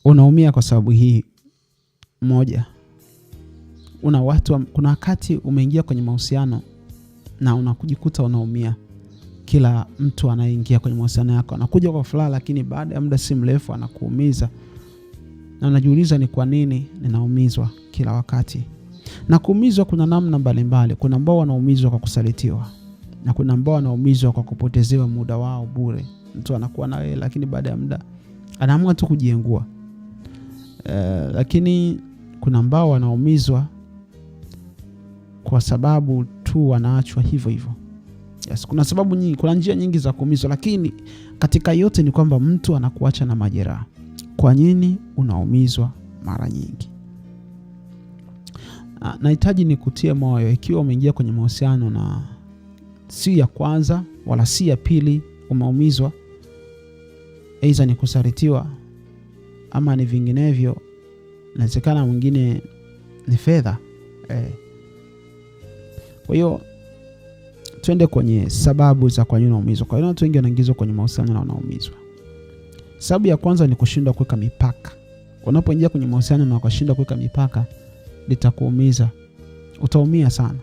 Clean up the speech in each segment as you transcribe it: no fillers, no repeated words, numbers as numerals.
Unaumia kwa sababu hii moja, una watu, kuna wakati umeingia kwenye mahusiano na unakujikuta unaumia. Kila mtu anayeingia kwenye mahusiano yako anakuja kwa furaha, lakini baada ya muda si mrefu anakuumiza, na unajiuliza ni kwa nini ninaumizwa kila wakati. Na kuumizwa kuna namna mbalimbali. Kuna ambao wanaumizwa kwa kusalitiwa na kuna ambao wanaumizwa kwa kupotezewa muda wao bure. Mtu anakuwa na wewe, lakini baada ya muda anaamua tu kujiengua. Lakini kuna ambao wanaumizwa kwa sababu tu wanaachwa hivyo hivyo. Yes, kuna sababu nyingi, kuna njia nyingi za kuumizwa, lakini katika yote ni kwamba mtu anakuacha na majeraha. Kwa nini unaumizwa mara nyingi? Nahitaji nikutie moyo ikiwa umeingia kwenye mahusiano na si ya kwanza wala si ya pili umeumizwa, aidha ni kusalitiwa ama ni vinginevyo, inawezekana mwingine ni fedha. Kwa hiyo twende kwenye sababu za kwa nini unaumizwa. Kwa hiyo watu wengi wanaingizwa kwenye mahusiano na wanaumizwa. Sababu ya kwanza ni kushindwa kuweka mipaka. Unapoingia kwenye mahusiano na ukashindwa kuweka mipaka, litakuumiza, utaumia sana,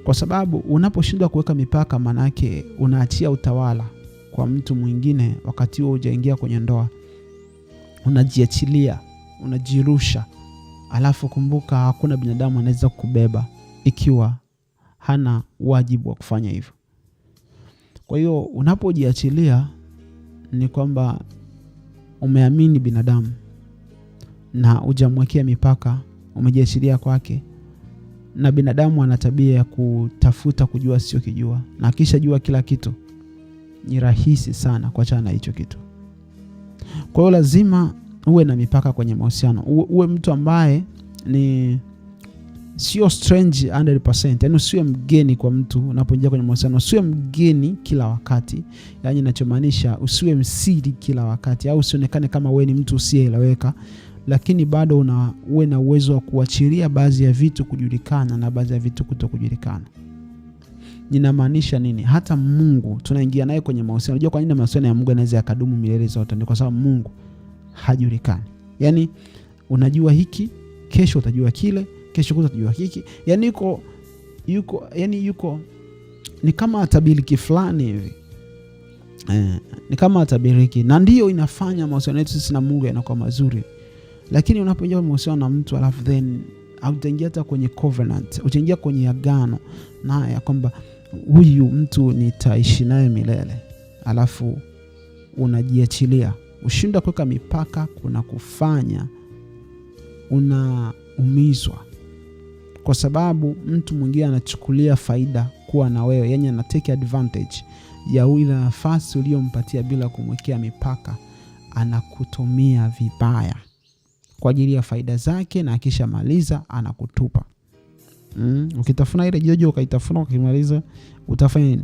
kwa sababu unaposhindwa kuweka mipaka, maanake unaachia utawala kwa mtu mwingine. Wakati huo hujaingia kwenye ndoa, unajiachilia, unajirusha. Alafu kumbuka, hakuna binadamu anaweza kukubeba ikiwa hana wajibu wa kufanya hivyo. Kwa hiyo unapojiachilia ni kwamba umeamini binadamu na hujamwekea mipaka, umejiachilia kwake, na binadamu ana tabia ya kutafuta kujua sio kijua, na akishajua kila kitu ni rahisi sana kuachana na hicho kitu. Kwa hiyo lazima uwe na mipaka kwenye mahusiano, uwe mtu ambaye ni sio strange 100%, yani usiwe mgeni kwa mtu unapoingia kwenye mahusiano, usiwe mgeni kila wakati. Yani ninachomaanisha usiwe msiri kila wakati, au usionekane kama wewe ni mtu usiyeeleweka, lakini bado uwe na uwezo wa kuachilia baadhi ya vitu kujulikana na baadhi ya vitu kutokujulikana. Ninamaanisha nini? Hata Mungu tunaingia naye kwenye mahusiano. Unajua kwa nini mahusiano ya Mungu yanaweza yakadumu milele zote? Ni kwa sababu Mungu hajulikani. Yani unajua hiki, kesho utajua kile, kesho kutwa utajua hiki. Yani yuko, yuko, yani yuko ni kama tabiriki fulani hivi. Ni kama tabiriki, na ndiyo inafanya mahusiano yetu sisi na Mungu yanakuwa mazuri. Lakini unapoingia kwenye mahusiano na mtu alafu then hautaingia hata kwenye covenant, utaingia kwenye agano naye ya kwamba huyu mtu nitaishi naye milele, alafu unajiachilia. Ushindwa kuweka mipaka kuna kufanya unaumizwa, kwa sababu mtu mwingine anachukulia faida kuwa na wewe, yani ana take advantage ya ile nafasi uliyompatia bila kumwekea mipaka, anakutumia vibaya kwa ajili ya faida zake, na akishamaliza anakutupa. Ukitafuna ile jojo ukaitafuna ukimaliza, utafanya nini?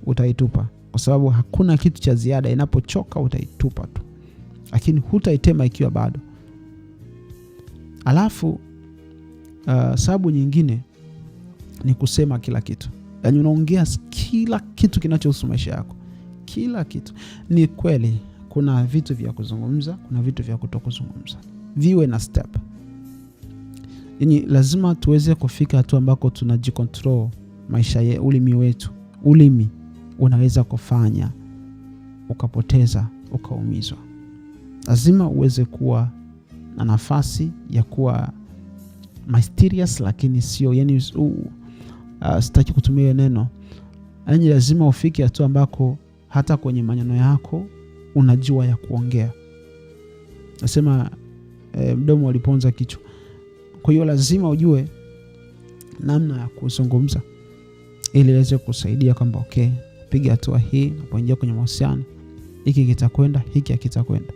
Utaitupa, kwa sababu hakuna kitu cha ziada. Inapochoka utaitupa tu, lakini hutaitema ikiwa bado. Alafu sababu nyingine ni kusema kila kitu. Yaani unaongea kila kitu kinachohusu maisha yako, kila kitu. Ni kweli kuna vitu vya kuzungumza, kuna vitu vya kutokuzungumza, viwe na step. Yaani lazima tuweze kufika hatua ambako tunajicontrol maisha ya ulimi wetu. Ulimi unaweza kufanya ukapoteza, ukaumizwa. Lazima uweze kuwa na nafasi ya kuwa mysterious, lakini sio yani, sitaki kutumia neno. Yaani lazima ufike hatua ambako hata kwenye maneno yako unajua ya kuongea. Nasema mdomo uliponza kichwa. Kwa hiyo lazima ujue namna ya kuzungumza ili iweze kusaidia kwamba okay, piga hatua hii unapoingia kwenye mahusiano, hiki kitakwenda, hiki hakitakwenda,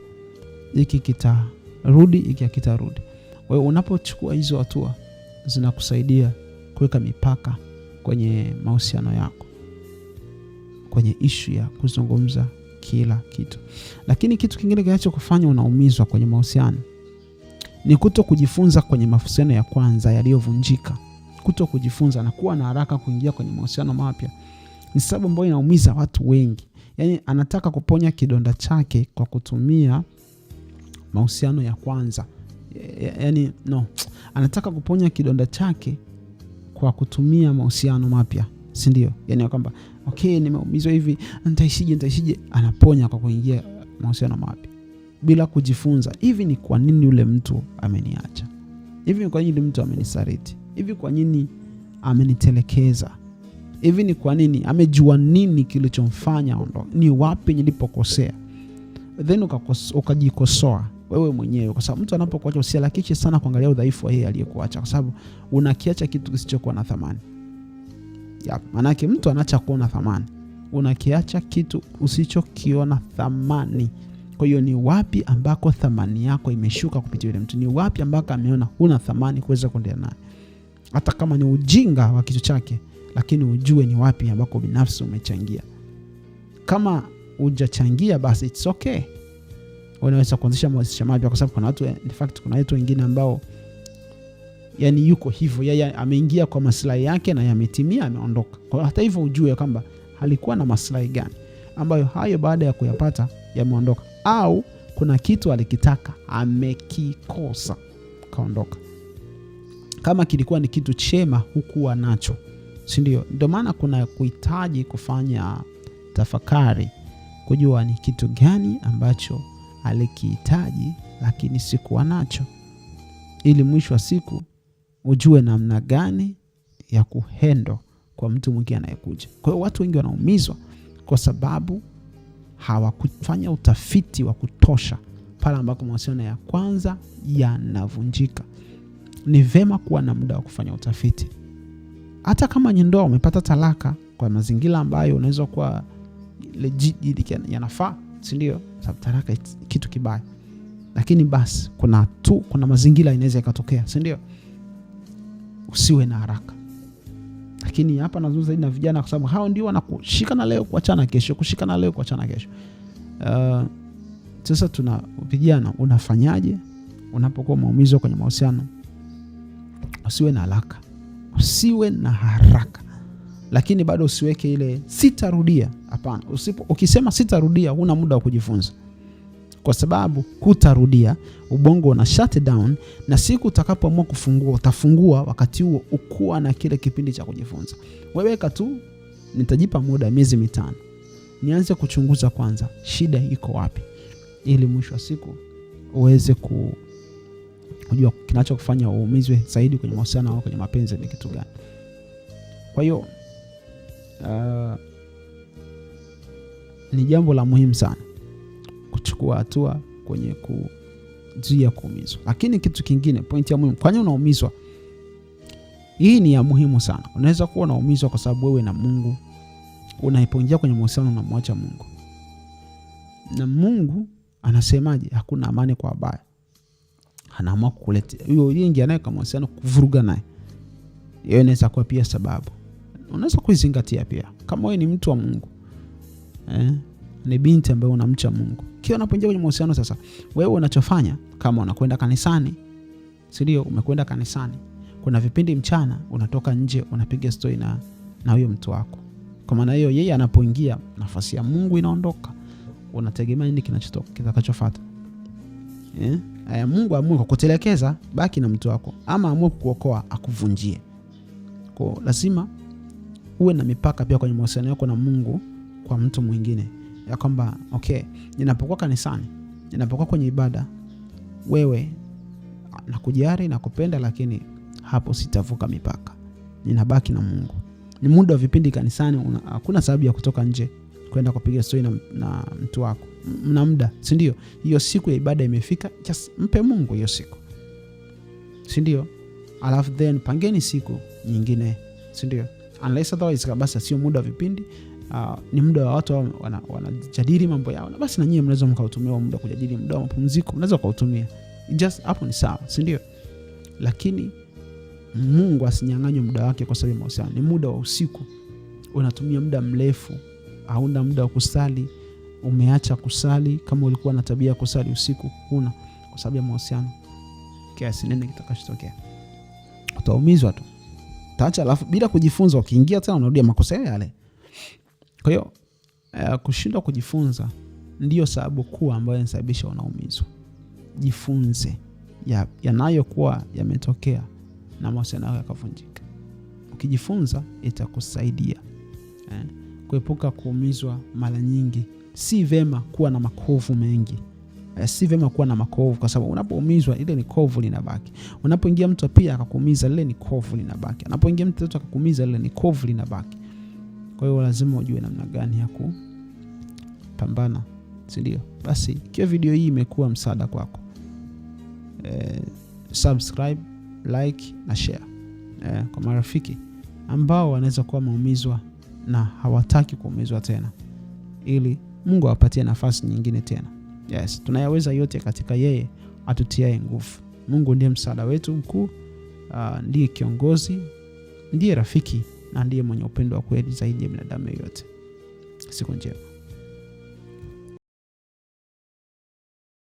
hiki kitarudi, hiki hakitarudi. Kwa hiyo unapochukua hizo hatua zinakusaidia kuweka mipaka kwenye mahusiano yako, kwenye ishu ya kuzungumza kila kitu. Lakini kitu kingine kinachokufanya unaumizwa kwenye mahusiano ni kuto kujifunza kwenye mahusiano ya kwanza yaliyovunjika. Kuto kujifunza na kuwa na haraka kuingia kwenye mahusiano mapya ni sababu ambayo inaumiza watu wengi. Yaani anataka kuponya kidonda chake kwa kutumia Mahusiano ya kwanza, yani no, anataka kuponya kidonda chake kwa kutumia mahusiano mapya, si ndio? Yani kwamba okay, nimeumizwa hivi, nitaishije? Nitaishije? Anaponya kwa kuingia mahusiano mapya bila kujifunza, hivi ni kwa nini yule mtu ameniacha? Hivi ni kwa nini yule mtu amenisaliti? Hivi kwa nini amenitelekeza? Hivi ni kwa nini? Amejua nini kilichomfanya aondoke? Ni wapi nilipokosea? Then ukajikosoa wewe mwenyewe, kwa sababu mtu anapokuacha usiharakishe sana kuangalia udhaifu wa yeye aliyekuacha, kwa sababu unakiacha kitu kisichokuwa na thamani. Ya, maanake mtu anaacha kuona thamani, unakiacha kitu usichokiona thamani. Kwa hiyo ni wapi ambako thamani yako imeshuka kupitia yule mtu? Ni wapi ambako ameona huna thamani kuweza kuendelea naye? Hata kama ni ujinga wa kichwa chake, lakini ujue ni wapi ambako binafsi umechangia. Kama hujachangia basi it's okay, unaweza kuanzisha mahusiano mapya, kwa sababu kuna watu, in fact, kuna watu wengine ambao yani yuko hivyo, yeye ameingia kwa maslahi yake na yametimia, ameondoka. Kwa hata hivyo ujue kwamba alikuwa na maslahi gani ambayo hayo baada ya kuyapata yameondoka, au kuna kitu alikitaka amekikosa kaondoka. Kama kilikuwa ni kitu chema hukuwa nacho, si ndio? Ndio maana kuna kuhitaji kufanya tafakari, kujua ni kitu gani ambacho alikihitaji lakini sikuwa nacho, ili mwisho wa siku ujue namna gani ya kuhendo kwa mtu mwingine anayekuja. Kwa hiyo watu wengi wanaumizwa kwa sababu hawakufanya utafiti wa kutosha pale ambako mahusiano ya kwanza yanavunjika. Ni vema kuwa na muda wa kufanya utafiti. Hata kama ni ndoa umepata talaka kwa mazingira ambayo unaweza kuwa legit yanafaa, si ndio? Sababu talaka kitu kibaya, lakini basi kuna mazingira inaweza ikatokea, si ndio? Usiwe na haraka. Lakini hapa nazungumza zaidi na vijana kwa sababu hao ndio wanakushikana leo kuachana kesho, kushikana leo kuachana kesho. Sasa tuna vijana, unafanyaje unapokuwa umeumizwa kwenye mahusiano? Usiwe na haraka, usiwe na haraka, lakini bado usiweke ile sitarudia. Hapana, ukisema sitarudia huna muda wa kujifunza, kwa sababu hutarudia. Ubongo una shut down, na siku utakapoamua kufungua utafungua wakati huo ukuwa na kile kipindi cha kujifunza. Weweka tu, nitajipa muda miezi 5 nianze kuchunguza kwanza shida iko wapi, ili mwisho wa siku uweze kujua kinachokufanya uumizwe zaidi kwenye mahusiano au kwenye mapenzi ni kitu gani. Kwa hiyo ni jambo la muhimu sana kuchukua hatua kwenye kuzuia kuumizwa. Lakini kitu kingine, point ya muhimu, kwa nini unaumizwa? Hii ni ya muhimu sana. Unaweza kuwa unaumizwa kwa sababu wewe na Mungu, unapoingia kwenye mahusiano unamwacha Mungu. Na Mungu anasemaje? Hakuna amani kwa wabaya. Anaamua kukuletea huyo yingi naye kwa mahusiano, kuvuruga naye. Hiyo inaweza kuwa pia sababu. Unaweza kuizingatia pia kama wewe ni mtu wa Mungu. Ni binti ambaye unamcha Mungu. Kila unapoingia kwenye mahusiano sasa, wewe unachofanya kama unakwenda kanisani, si ndio? Umekwenda kanisani, kuna vipindi mchana unatoka nje unapiga story na huyo mtu wako. Kwa maana hiyo yeye anapoingia nafasi ya Mungu inaondoka. Unategemea nini kinachotoka kitakachofuata? Mungu amue kukutelekeza, baki na mtu wako, ama amue kukuokoa akuvunjie. Kwa lazima uwe na mipaka pia kwenye mahusiano yako na Mungu kwa mtu mwingine, ya kwamba okay, ninapokuwa kanisani, ninapokuwa kwenye ibada, wewe nakujali na kupenda, lakini hapo sitavuka mipaka, ninabaki na Mungu. Ni muda wa vipindi kanisani, hakuna sababu ya kutoka nje kwenda kupiga story na mtu wako. Mna muda, si ndio? Hiyo siku ya ibada imefika, just mpe Mungu hiyo siku, si ndio? Alafu then pangeni siku nyingine, si ndio? Unless otherwise kabisa sio muda wa vipindi. Ni muda wa watu wanajadili mambo yao, na basi na nyinyi mnaweza mkautumia muda kujadili, muda wa mapumziko mnaweza mkautumia, just hapo ni sawa, si ndio? Lakini Mungu asinyang'anywe muda wake kwa sababu ya mahusiano. Ni muda wa usiku, unatumia muda mrefu, hauna muda wa kusali, umeacha kusali. Kama ulikuwa na tabia ya kusali usiku, huna, kwa sababu ya mahusiano. Kiasi nini kitakachotokea? Utaumizwa tu, utaacha, alafu bila kujifunza, ukiingia tena unarudia makosa yale. Kwa hiyo kushindwa kujifunza ndiyo sababu kuu ambayo inasababisha unaumizwa. Jifunze yanayokuwa yametokea na mahusiano yako yakavunjika. Ukijifunza itakusaidia kuepuka kuumizwa mara nyingi. Si vema kuwa na makovu mengi. Si vema kuwa na makovu, kwa sababu unapoumizwa ile ni kovu linabaki. Unapoingia mtu pia akakuumiza, lile ni kovu linabaki. Anapoingia mtu akakuumiza, lile ni kovu linabaki. Kwa hiyo lazima ujue namna gani ya kupambana, si ndio? Basi ikiwa video hii imekuwa msaada kwako, subscribe, like na share kwa marafiki ambao wanaweza kuwa wameumizwa na hawataki kuumizwa tena, ili Mungu awapatie nafasi nyingine tena. Yes, tunayaweza yote katika yeye atutiaye nguvu. Mungu ndiye msaada wetu mkuu, ndiye kiongozi, ndiye rafiki na ndiye mwenye upendo wa kweli zaidi ya binadamu yeyote. Siku njema.